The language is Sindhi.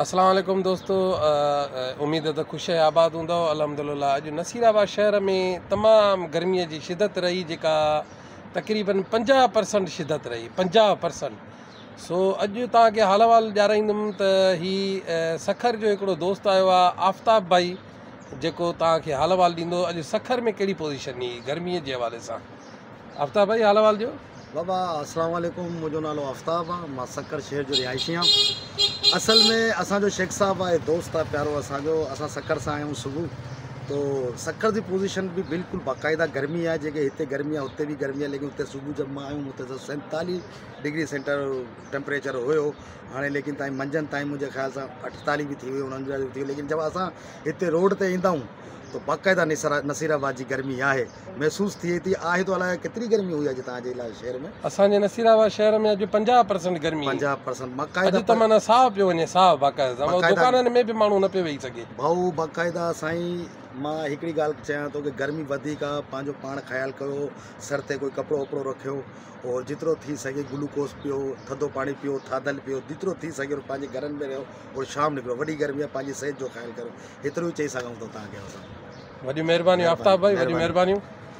اسلام عليڪم دوستو اميد ته خوش ۽ آباد هوندؤ الحمدلله اڄ نصير آباد شهر ۾ تمام گرمي جي شدت رهي جيڪا تقريبن 50 پرسنٽ شدت رهي 50 پرسنٽ سو اڄ توهان کي حال احوال ڏيارائيندم ته هي سکر جو هڪڙو دوست آيو آهي آفتاب ڀائي جيڪو توهان کي حال احوال ڏيندو اڄ سکر ۾ ڪهڙي پوزيشن هئي گرمي جي حوالي سان آفتاب ڀائي حال احوال ڏيو. بابا اسلام عليڪم منهنجو نالو آفتاب آ مان سکر شهر جو رهائشي آهيان اصل ۾ اسان جو شيخ صاحب آهي دوست آ پيارو اسان جو اسان سکر سان آيا آهيون صبح تو سکر جي پوزيشن به بلڪل باقاعده گرمي آهي جيڪي هتي گرمي آهي هتي به گرمي آهي ليڪن هتي صبح جب مان آيم هتي ته 47 ڊگري سينٽر ٽيمپريچر هيو هاڻي ليڪن تائين منجهند تائين منهنجي خيال سان 48 به ٿي ويو 49 به ٿي ويو ليڪن جب اسان هتي روڊ تي ايندا آهيون تو باقاعده نصير آباد جي گرمي آهي محسوس ٿئي ٿي آهي تو الائي ڪيتري گرمي هئي اڄ توهان جي الائي شهر ۾. اسان جي نصير آباد شهر ۾ اڄ 50 پرسنٽ گرمي هئي. 50 پرسنٽ باقاعده اڄ ته معنيٰ ساهه پيو وڃي ساهه باقاعده دڪانن ۾ به ماڻهو نه پيو ويهي سگهي. ڀائو باقاعده سائين مان هڪڙي ڳالهه چيان ٿو ڪي گرمي وڌيڪ آ پنهنجو پاڻ خيال ڪيو سر تي ڪوئي ڪپڙو وپڙو رکيو اور جيترو ٿي سگهي گلوڪوز پيو ٿڌو پاڻي پيو ٿاڌل پيو جيترو ٿي سگهي پنهنجي گهرن ۾ رهو اور شام نڪرو وڏي گرمي آ پنهنجي صحت جو خيال ڪريو ايترو ئي چئي سگهون ٿا توهان کي اسان. وڏيون مهربانيون آفتاب ڀائي وڏيون مهربانيون.